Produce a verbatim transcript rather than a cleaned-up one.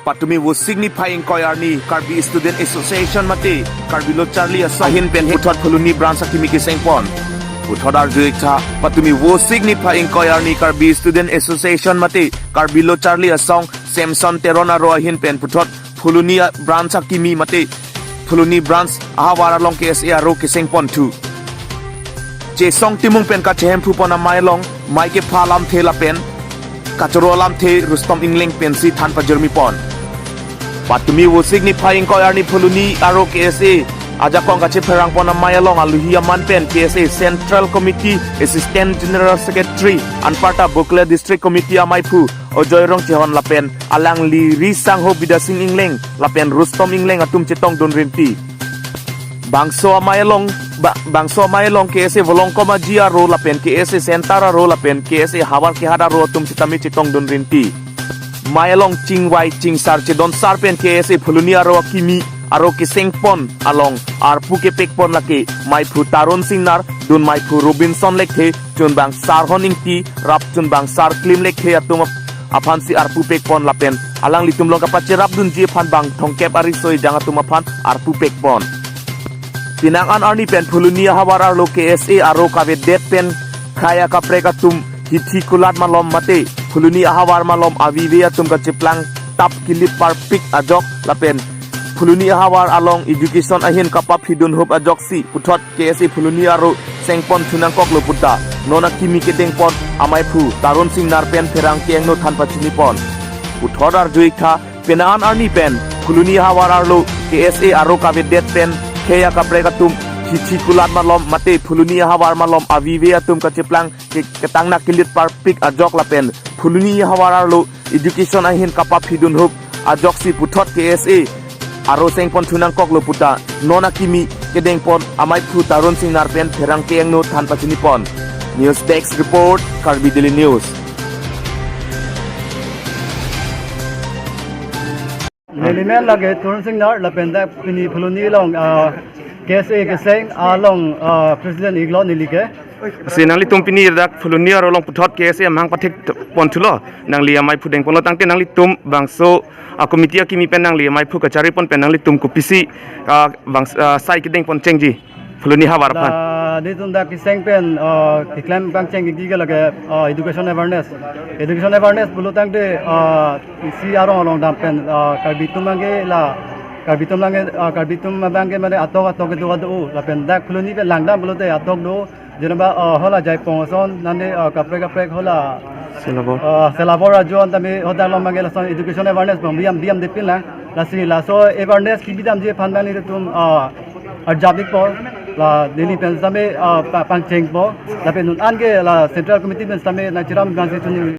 Patumi Vosik niphai ingkoi arni Karbi Student Association mate Karbi Lo Charli Asong ahin pen puthot Phuloni branch akimi kesengpon. Puthot arju-ik tha, patumi Vosik niphai ingkoi arni Karbi Student Association mate Karbi Lo Charli Asong Samson Teron aro ahin pen puthot Phuloni a-, branch akimi mate Phuloni branch ahavar along K S A aro kesengponthu. Chesong Timung pen kachehemphu pon amei along mei kepha alamthe lapen kachoro alamthe Rustom Engleng pensi than pajirmipon. Patumi Vosik niphai ingkoi arni Phuloni aro K S A ajakong kachepherang pon amei along aluhi aman pen K S A Central Committee Assistant General Secretary anparta Bokajan District Committee ameiphu Ajoy Rongchehon lapen alangli ri sangho Bidya Sing Engleng lapen Rustom Engleng atum chetongdun rinti. Bangso amei along, ba-, bangso amei along K S A Volongkom Aji aro lapen K S A Center aro lapen K S A havar kehat aro atum sitame chetongdun rinti. Mei along chingvai chingsar chedonsar pen K S A Phuloni aro akimi aro kesengpon along arpu kepekpon lake meiphu Tarun Singnar, dun meiphu Robinson Lekthe, chunbang Sarhon Ingti, rap chunbang Sarklim Lekthe atum ap-, aphansi arpu pekpon lapen alanglitum along kapacherapdunji aphan bang thomkep ariso ejang atum aphan arpu pekpon. Penang an arni pen Phuloni ahavar arlo K S A aro kavedet pen khei akaprek atum hithi kulat malom mate Phuloni ahavar malom avive atum kacheplang tap kilip parpik ajok lapen Phuloni ahavar along education ahin kapaphidunhup ajoksi puthot K S A Phuloni aro sengpon thunangkoklo puta non akimi kedengpon ameiphu Tarun Singnar pen pherangke angno than pachinipon. Puthot arju-ik tha, penang an arni pen Phuloni ahavar arlo K S A aro kavedet pen khei akaprek atum hithi kulat malom mate Phuloni ahavar malom avive atum kacheplang ke-, ketangna kilip parpik ajok lapen Phuloni ahavar arlo education ahin kapaphidunhup ajoksi puthot K S A aro sengpon thunangkoklo puta non akimi kedengpon ameiphu Tarun Singnar pen pherangke angno than pachinipon. News Desk Report, Karbi Daily News. Neli men lake Tarun Singnar lapen dak pini Phuloni along, ah, K S A keseng along, ah, president iklo neli ke. Si nanglitum pini dak Phuloni aro along puthot K S A amahang pathekponthulo, nangli ameiphu dengponlo tangte nanglitum bangso a-committee akimi pen nangli ameiphu kacharipon pen nanglitum kopisi, ah, bang, ah, sai kedengpon chengji Phuloni ahavar aphan. La, nelitum dak keseng pen, ah, keklem pangcheng ikji ke lake, ah, education awareness. Education awareness pulo tangte, ah, isi arong arong dam pen, ah, Karbi atum abangke la, Karbi atum abangke, ah, Karbi atum abangke mane atok atok kedo kedo lapen dak Phuloni pen langdam pulote atok do. Jenaba, ah, hala Jaipong ason, nande, ah, kaprek kaprek hala. Selabor. Ah, Selabor ajon tame hadak along abangke lason education awareness bang biam biam depin lang. Lasi laso awareness kebidamji aphan abang nelitum, ah, arjap-ikpo. La neli pen sitame, ah, pa-, pangchengpo. Lapen non anke la Central Committee pen sitame nangcherap abangsi chuni.